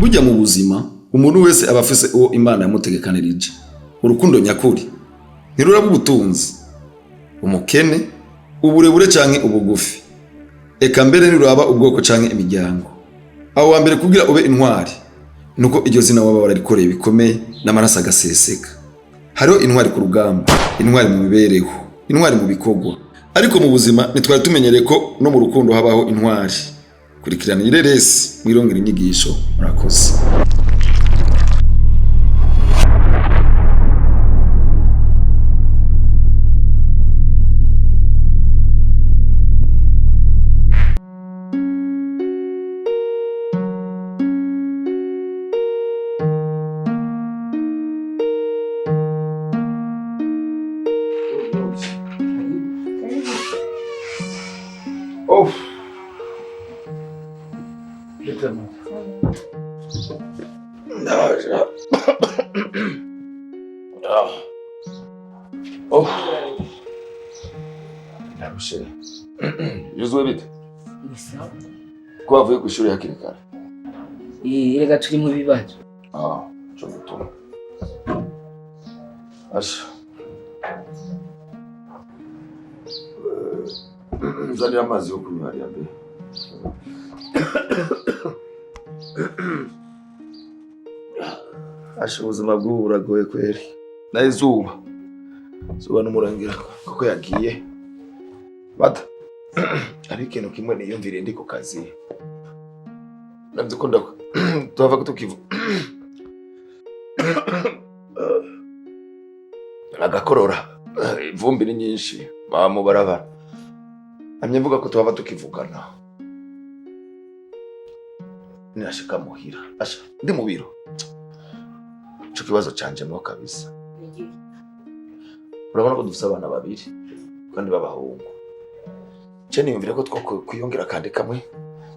Burya mu buzima umuntu wese aba afise uwo Imana yamutegekanirije. Urukundo nyakuri ntiruraba ubutunzi, umukene, uburebure canke ubugufi, eka mbere ntiruraba ubwoko canke imiryango. Aho wa mbere kugira ube intwari nuko iryo zina waba wararikoreye bikomeye n'amaraso agaseseka. Hariho intwari ku rugamba, intwari mu mibereho, intwari mu bikorwa, ariko mu buzima ntitwari tumenyereye ko no mu rukundo habaho intwari. Kurikirana ireresi mwirongera inyigisho. Murakoze. Of. Oh. Ndarushe. Yuzuwe bite? Ko wavuye ku ishuri hakiri kare? Erega turi mu bibazo. Ah, cyo gutuma. Asha. Nzanira amazi yo kunywa hariya mbere. Asha, ubuzima bw'ubu buragoye kweri. Naho izuba. Izuba n'umurangira kuko yagiye. Bata. Hari ikintu kimwe niyumviriye ndi ku kazi. Navyo ko tuhava tukivu. Agakorora. Ivumbi ni nyinshi. Baba mu barabara. Namye mvuga ko tuhava tukivugana. Nirashika muhira. Asha, ndi mu biro. Ico kibazo canjemwo kabisa. Urabona ko dufise abana babiri kandi b'abahungu. Ce niyumvira ko twokwiyongera akandi kamwe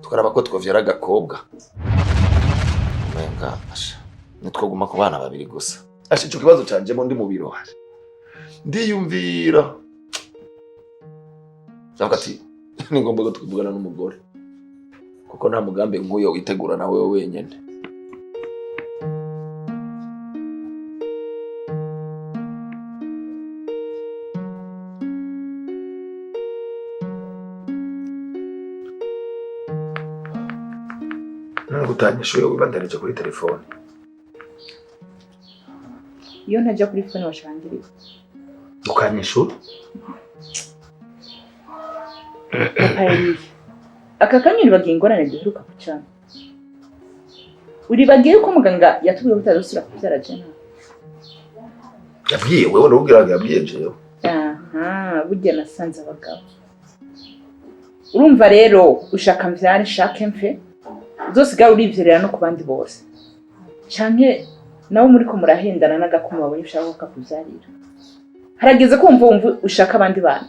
tukaraba ko twovyara agakobwa. Umenga asha nitwoguma ku bana babiri gusa. Asha, ico kibazo canjemo ndi mu biro. Ndiyumvira. Ndavuga ati ni ngombwa ko twivugana n'umugore kuko nta mugambi nk'uyo witegura na wewe wenyene. None gutanyishuye wibandanije kuri telefone. Iyo ntajya kuri fone washangiriye. Ukanyishura? Papa, aka kanya uribagiye ingorane duheruka gucana. Uribagiye ko muganga yatubwiye ko utazosubira kubyara jena. Yabwiye wewe ndakubwira ngo yabwiye jewe. Aha, burya nasanze abagabo. Urumva rero ushaka mvyare nshake mfe, uzosigara urivyerera no ku bandi bose. Canke nawe muriko murahendana n'agakuma babonye ushaka ko kakuvyarira. Harageze ko wumva wumva ushaka abandi bana.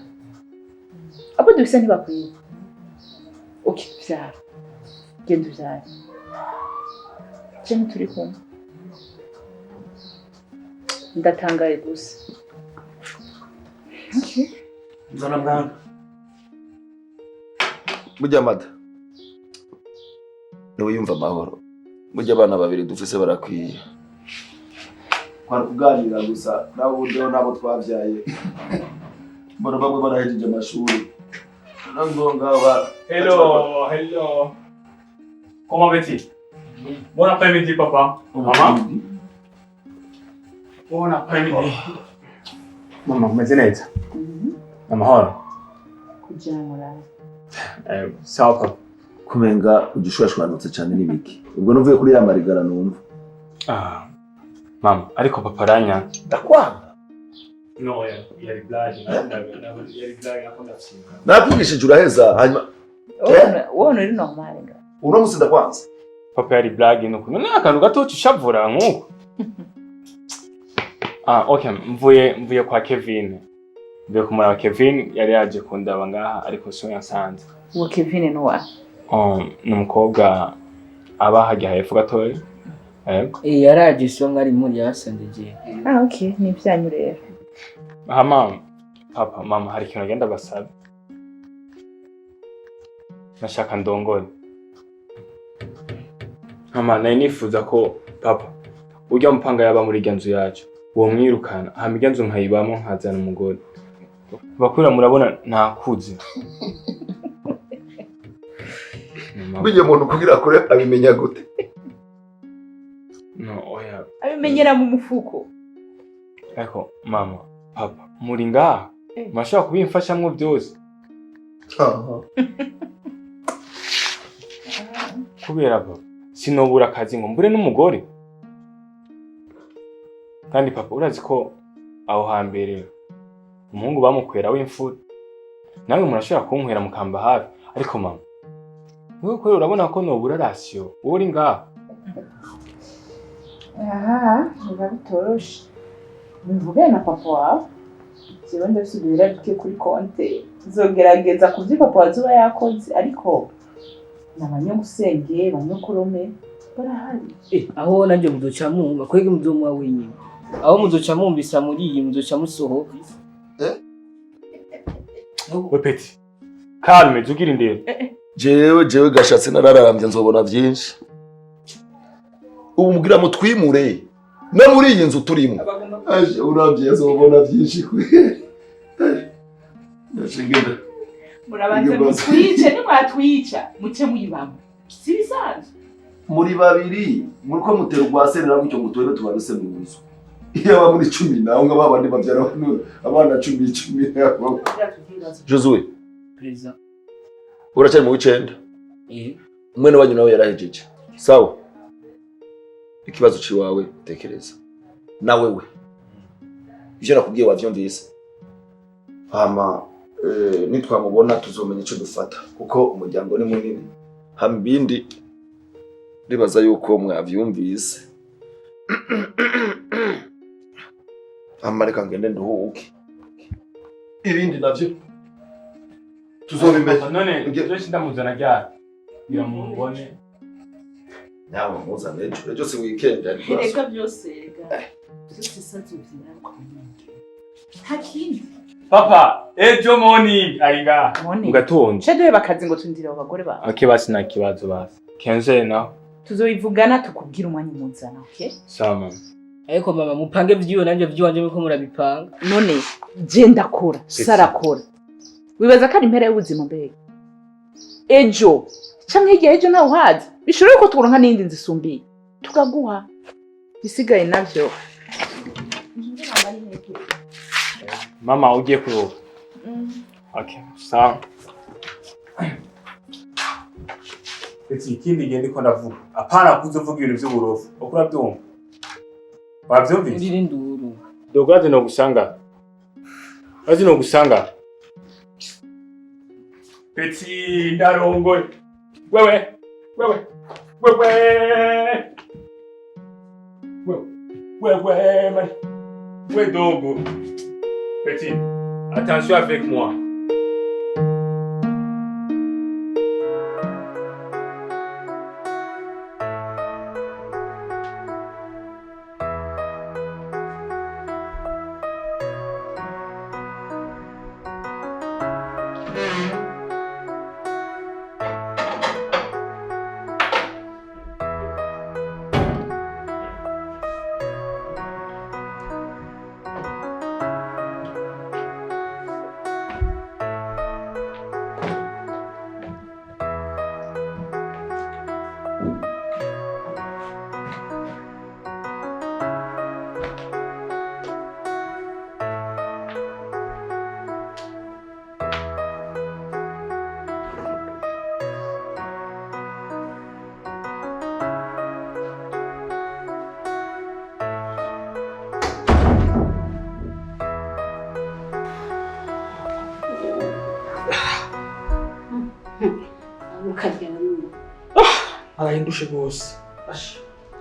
Abo dufise ntibakwiye. Okay, vyara. Genda uvyare. Je ntituri kumwe. Ndatangaye gusa. Okay. Nzana mwana. Burya mada. Niwe yumva amahoro. Burya abana babiri dufise barakwiye. Kwari kuganira gusa nawe ubundi ho nabo twavyaye. Mbona bamwe barahejeje amashuri. Nango ngaho ba. Hello, hello. Comment vas-tu? Bon après-midi, papa. Maman? Bon après-midi. Mama, umeze neza? Amahoro? Kugira ngo urabe. Sawa papa. Kumenga ugishushwanutse cyane n'ibiki. Ubwo nuvuye kuri ya marigara numva. Ah, mama, ariko papa aranya. Ndakwanga. No, yari blague. Yari blague, nakunda gusimba. Nakwigishije uraheza hanyuma Wowe uri normal nga. uno musi ndakwanze. Papa yari blague nuko. None akantu gato ushavura nkuko. Ah, okay, mvuye kwa Kevin. Mvuye kumuraba Kevin yari yaje kundaba ngaha ariko so yansanze. Uwo Kevin ni uwa. Ni umukobwa aba hajya hepfo gatoya. Yego. Yaraje isonga ari muri yasanze je. Ah, okay, ni ibyanyu rero. Hama papa, mama hari ikintu agenda basaba. Nashaka ndongore. Mama, nari nifuza ko papa urya mupanga yaba muri irya nzu yacu uwo mwirukana, hama irya nzu nkayibamo nkazana umugore. Bakura murabona ntakuze. Mama, Bijya umuntu kugira akore abimenya gute? No, oya. Abimenyera mu mufuko. Ariko mama, papa, muri ngaha murashobora kubimfashamwo byose. Kubera papa sinobura akazi ngo mbure n'umugore. Kandi papa urazi ko aho hambere umuhungu bamukwera w'imfura, nawe murashobora kunkwera mukamba hafi. Ariko mama, wewe kwera urabona ko nobura rasiyo wowe uri ngaha. Aha biba bitoroshe, bivugane na papa wawe. Jewe ndabisubira bike kuri konte, nzogerageza kuvyo papa wawe azoba yakoze, ariko nabanyogusenge banyokurome barahari. Aho nanjye muzoca mumva kwege muzomuha wenyine, aho muzoca mumvisa muri iyi muzoca musohoka. We petit, calme, zugira indero. Jewe gashatse nararambye nzobona byinshi. Ubu mugira mutwimure no muri iyi nzu turimo. Aje urambye nzobona byinshi kwe. Ndashingenda. Murabanze mutwice, nimwatwica muce muyibamo, si bisanzwe. Muri babiri muriko mutera urwaserera gutyo ngo tubebe tubaruse mu nzu. Iyo aba muri 10 nawe ngo babandi babyara abana 10 10. Josue. Perezida. Uracyari mu w'icenda? Mwene wanyu nawe yarahejeje. Sawa. Ikibazo ciwawe tekereza. Nawe we. Ivyo nakubwiye wavyumvise. Hama nitwamubona tuzomenya ico dufata kuko umuryango ni munini. Hama ibindi ribaza yuko mwavyumvise. Hama reka ngende nduhuke. Ibindi navyo tuzobimenya. None byose ndamuzana ryari kugira mubone? Nyawe muzana ejo, ejo si weekend ariko. Erega byose, erega byose sazovyina nta kindi. Papa, ejo morning ari ngaha. Morning. Mu gatondo. Nce duheba akazi ngo tundire abo bagore bawe. Okay, basi nta kibazo basi. Kenze naho. Tuzobivugana tukubwira umwanya umuzana, okay? Sawa mama. Ariko mama mupange vyiwe nanje vyiwanje muriko murabipanga. None je ndakora, sarakora. Wibaza ko ari impera y'ubuzima mbega? Ejo canke hirya ejo nawe uhazi, bishobora ko turonka n'iyindi nzu isumbiye tukaguha isigaye navyo. Mama ugiye kuruhuka? Okay, sawa. Eti ikindi gihe ndiko ndavuga, apana kuza uvuga ibintu vy'uburofu. Uko urabyumva? Wavyumvise? Ndiri nduru. Dogo azi no gusanga. Azi no gusanga. Petit ndarongoye. Wewe, wewe, wewe. Wewe, wewe, man. We dogo. Petit, attention avec moi. Arahindushe rwose.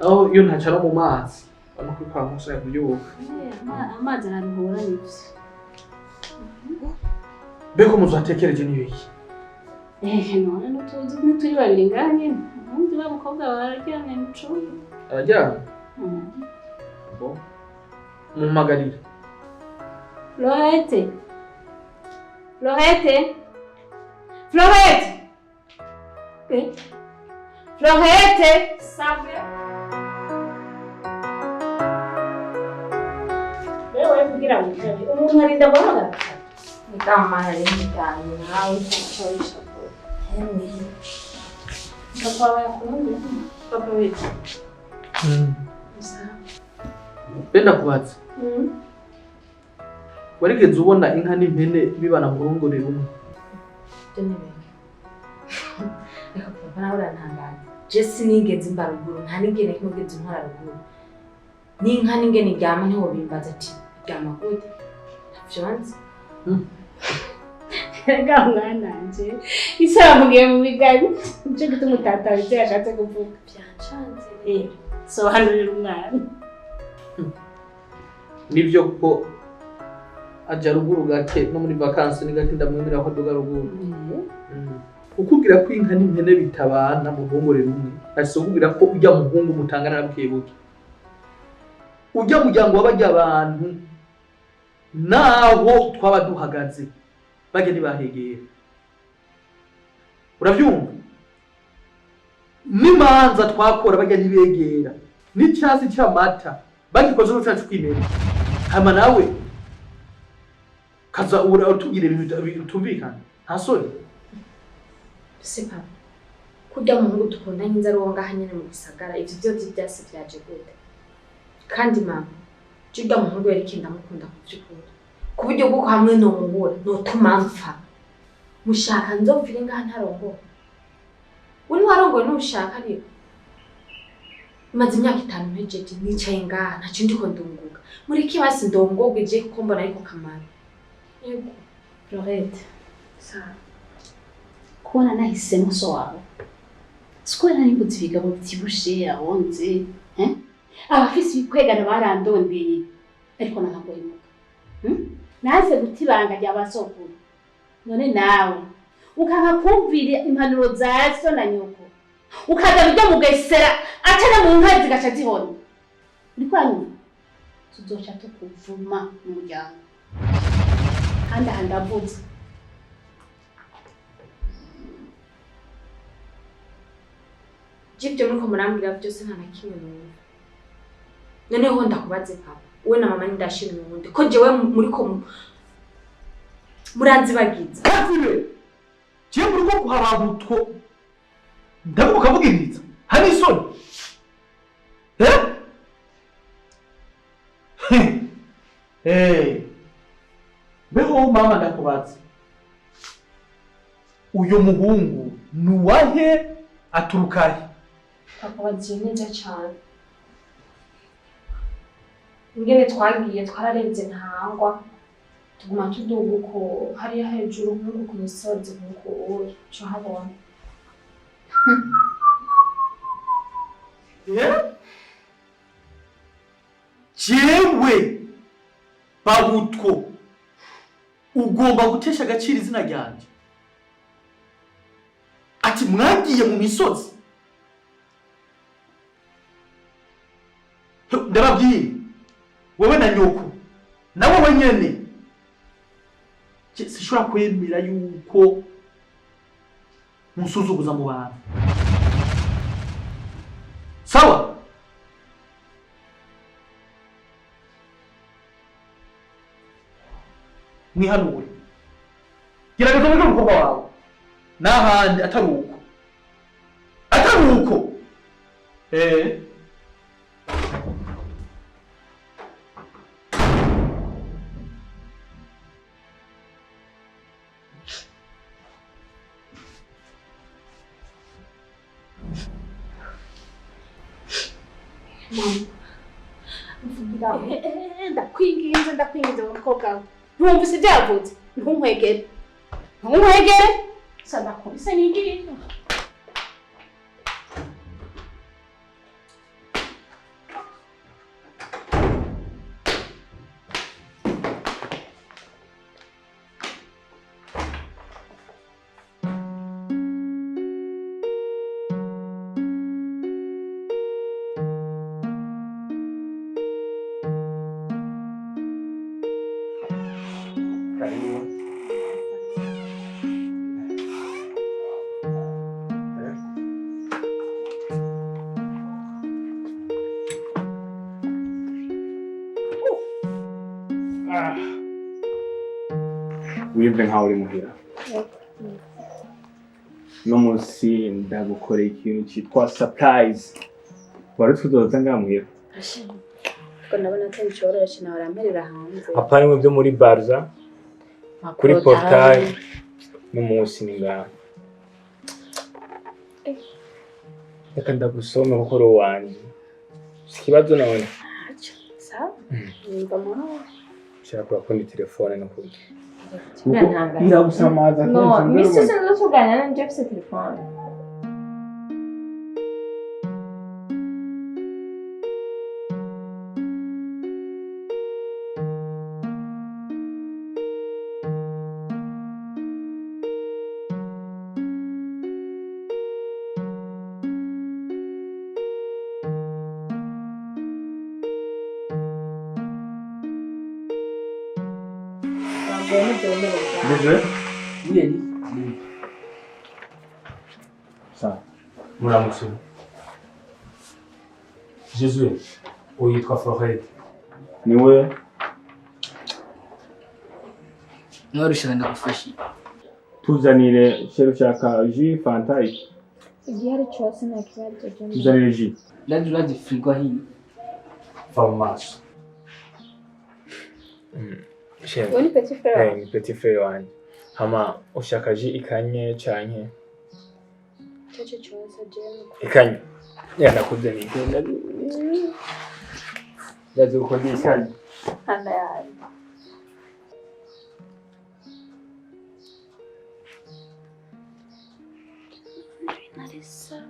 Aho iyo ntacara mu mazi amakuru kwa Musa yakubyuka. Amazi araruhura nivyo. Mbega umuzu watekereje ni iki? None n'utuzi ntituri babiri ngaha nyene. Ubundi wa mukobwa wawe araryamye mu cumba. Araryamye? Bon. Mumumagarire. Florette. Florette. Florette. Florette. Save. Wewe kugira ngo utabe umuntu arinda guhamagara. Nikamara rimujyanye nawe icyo wishavuye. Papa wawe yakurondera. Papa wetu. Benda kubatse. Warigeze ubona inka n'impene bibana mu ruhongore rumwe? Ibyo ni ibintu. Reka papa nawe urantangaza. Je sinigeze mba ruguru, nta n'ingene nigeze nkora ruguru. N'inka n'ingene iryama ntiwobimbaza ati iryama gute? Ntavyo nzi. Erega mwananje ise bamugiye mu migani nico gituma utatawe ivyo yashatse kuvuga. Byancanze. Sobanurira umwana. Nivyo ko aja ruguru gake no muri vacances ni gake ndamwemera ko aduga ruguru. Ukubwira ko inka n'impene bitabana mu ruhongore rumwe, ashobora kukubwira ko ujya muhungu mutangana na bukebuke. Ujya muryango w'abarya abantu naho twaba duhagaze bajya ntibahegera. Uravyumva? N'imanza twakora bajya ntibegera, n'icyasi cy'amata bagikoze n'ucacu kwimena. Hama nawe kaza utubwira ibintu bitumvikana, nta soni. Se papa, kurya muhungu dukundanye inzara uwo ngaha nyene mu gisagara, ivyo vyose vyase vyaje gute? Kandi mama, je urya muhungu yariko ndamukunda ku vy'ukuri. Ku buryo bw'uko hamwe nomubura, notuma mpfa. Mushaka nzopfire ngaha ntarongowe. We ntiwarongowe n'ushaka ariko. Maze imyaka 5 mpejeje nicaye ngaha ntaco ndiko ndunguka. Mureke basi ndongogwe je kuko mbona ariko kamaro. Yego. Florette, Sawa. kubona nahisemo so wawe sikubera nimbuze ibigabo vyibushe abonze abafise ibikwegano barandondeye ariko nakagohemuka. Naze guta ibanga rya basokuru none nawe ukanka kumvira impanuro za so na nyoko ukagaba ibyo mugesera atana mu nka zigaca zihona. Uriko uranyumva? Tuzoca tukuvuma mu muryango kandi aha ndavuze. Je ivyo muriko murambwira vyose nta na kimwe numva. Noneho ndakubaze papa, wowe na mama ndashimye uwundi ko jewe muriko muranzibagiza. Kazibe! Jewe muriko kuhabutwo ndavuga ukavugiriza hari isoni. Beho mama ndakubaze, uyo muhungu nuwahe aturukahe? Papa wagiye neza cane. Ingene twagiye twararenze ntangwa tuguma tuduga uko hariya hejuru nk'uko ku misozi nk'uko uri uca uhabona. Jewe Babutwo ugomba gutesha agaciro izina ryanje ati mwagiye mu misozi. Ndababwiye wewe na nyoko na wowe nyene sishobora kwemera yuko musuzuguza mu bantu. Sawa? Mwihanure, gerageza wige umukobwa wawe n'ahandi atari uko, atari uko. Mama, mvugira. Ndakwinginze, ndakwinginze wa mukobwa we, ntiwumvise ibyo yavutse? Ntunkwegere, ntunkwegere, sa ndakubise nigiriye. Karibu. Wiyumve nkaho uri muhira. Uno munsi ndagukoreye ikintu cyitwa surprise. Wari uzi ko uzoza ngaha muhira? Ko ndabona atari coroshe, nawe uramperera hanze. Apana bimwe byo muri barza kuri portail, n'umunsi ni ngaha. Reka ndagusome kuko uri uwanje. Si ikibazo none? Sawa, nimba amahoro. Ushaka kurakunda telefone no kurya. Birantangara. Iragusamaza. No, misi yose tuganira na njye mfise telefone. Désolé. Oui, Eli. Sawa. Muramutse. Jésus, uyu yitwa Floride. Niwe. Niba ushaka ndagufasha. Tuzanire chéri, ushaka jus, fanta, iki? Igihari cose nta kibazo je. Tuzanire jus. Ndazi urazi frigo hino. Va mu maso. Chéri. Uwo ni petit frère wawe? Eh, ni petit frère wanje. Hama ushaka jus ikanye canke? Ico cose je. Ikanye. Ya ndakuzaniye. Ndazi gukunda ikanye. Hana yawe. Narisa.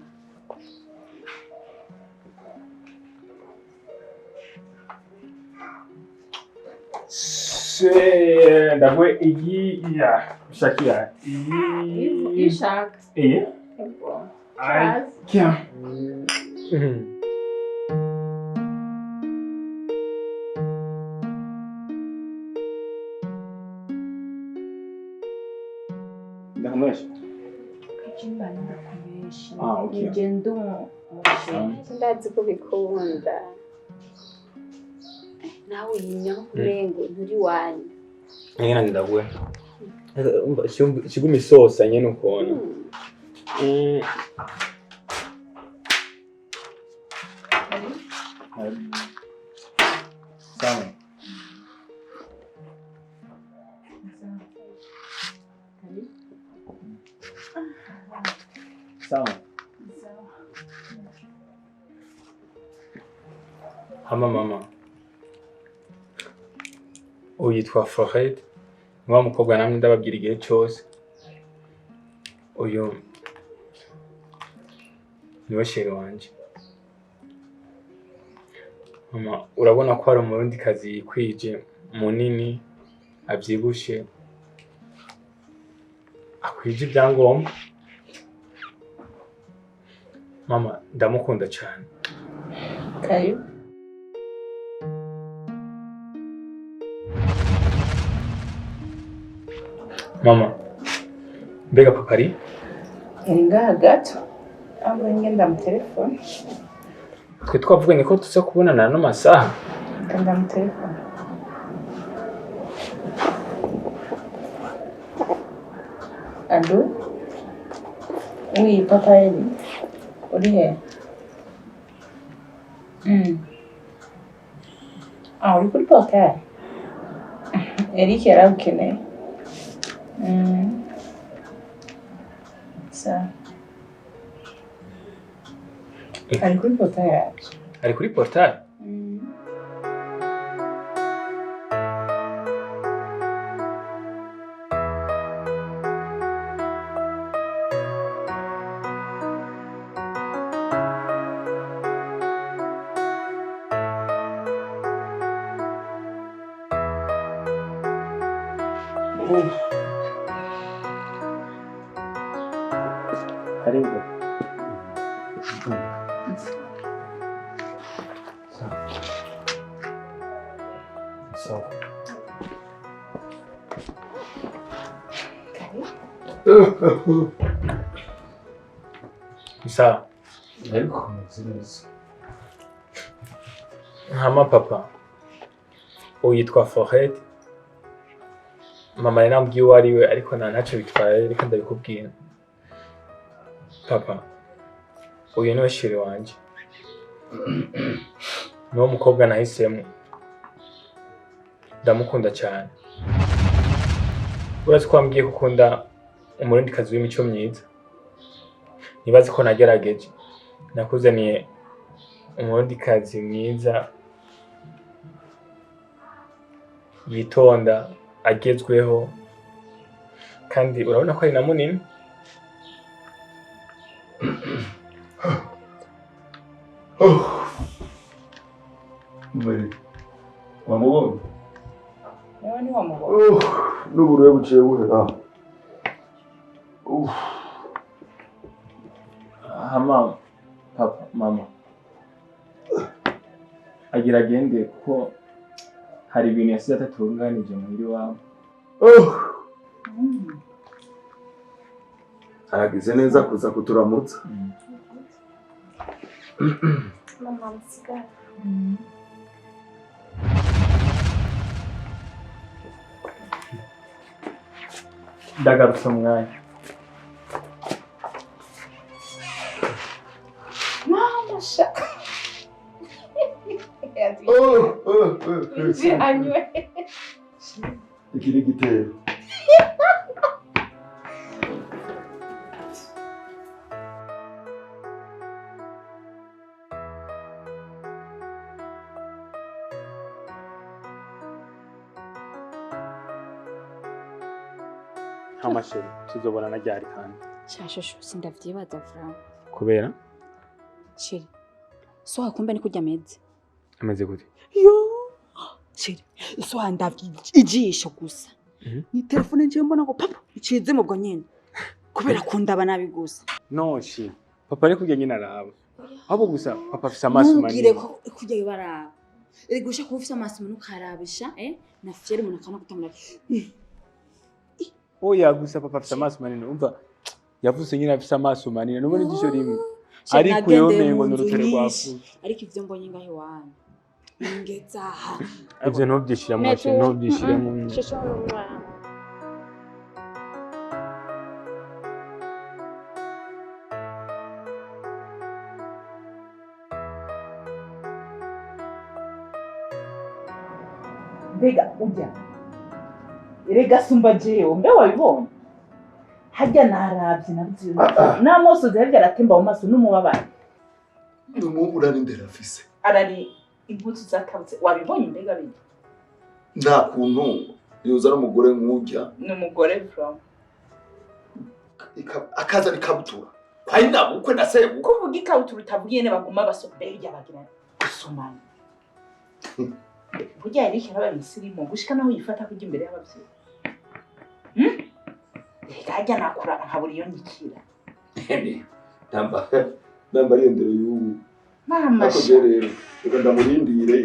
Se ndaguhe iyi ya Shakira. Iyi. Ishaka. Iyi. Ego. Ay, kya. Ndakumesha. Kachimba ndakumesha. Ah, okay. Nije ndi umusheri. Ndazi ko bikunda. Nawe yimya nko kumengo nturi wanyu. Nyine ndaguhe. Kiguma isosa nyene ukuntu. Sawa. Sawa. Hama mama. Uyu yitwa Floride. Ni wa mukobwa namwe ndababwira igihe cyose. Uyu niwe chéri wanje. Mama, urabona ko hari umurundikazi yikwije, munini, avyibushe, akwije ibyangombwa. Mama, ndamukunda cyane. Karibu. Mama, mbega papa ari? Ni ngaha gato. Ahubwo ngenda mu telefone. Twe twavuganye ko tuza kubonana no masaha. Ngenda mu telefone. Allo? Oui, papa Eli. Uri he? Ah, uri kuri portail? Eric yaragukeneye. Sawa. Ari kuri portail yacu. Ari kuri portail? Karibu. Sawa. Sawa. Ariko meze neza. Hama papa. Uyu yitwa Forete. Mama yari nambwiye uwo ari we, ariko nta ntacyo bitwaye, reka ndabikubwira. Papa, uyu niwe chéri wanje, niwo mukobwa nahisemo, ndamukunda cyane. Urazi ko wambwiye ko ukunda umurundikazi w'imico myiza. Nibazi ko nagerageje, nakuzaniye umurundikazi mwiza, yitonda, agezweho, kandi urabona ko ari na munini. Mbere wamubonye? Nawe ntiwamubona. N'uburobe buciye buhera. Hama papa, mama agira agende kuko hari ibintu yasize atatunganije muhira iwabo. Aragize neza kuza kuturamutsa. Mama musigara. Ndagarutse mu mwanya. Mama sha. Anywe. Iki ni igitero. Hama chéri, tuzobonana ryari kandi? Shashushu, sindavyibaza vraiment. Kubera? Chéri, so hakumbe ni kurya ameze. Ameze gute? Yo! Chéri, so handavye ijisho gusa. Ni telefone nje mbona ngo papa icize mu bwo nyene. Kubera kundaba nabi gusa. No shi. Papa ari kurya nyine araba. Ahubwo gusa papa afise amaso Ntubwire manini. ko kurya bibaraba. Erega ushaka kuba ufise amaso manini ukarabisha, eh? Na fiere umuntu akana kutamura. Oya, gusa papa afise amaso manini. Umva, yavuze nyine afise amaso manini. Nubona ijisho rimwe. Chéri, Ariko yo nagendeye mengo mu nzu n'urutare nyinshi. rwapfuye. Ariko ivyo mbonye ngaho iwanyu. Ngeze aha. Ivyo ntubyishiramo, chéri, ntubyishiremo. Shusho mwana. Mbega ujya erega sumba jewe, mbe wabibonye harya naravye nabyo n'amosozi harya aratemba mu maso n'umubabaro. N'umuhungu urarindera afise. Arari impuzu zatabutse, wabibonye mbega bindi? Nta kuntu yozana umugore nk'urya. Ni umugore from. Akazana ikabutura. Kwa nyina bukwe na sebukwe. Kuvuga ikabutura utavugiye ne baguma basobeya bagira gusomana. Burya Eric yarabaye umusirimu gushika naho yifata kujya imbere y'abavyeyi. Reka harya nakuraba nkabura iyo nyikira. Namba namba ari indero y'ubu. Mama Ariko sha. je rero reka ndamurindire.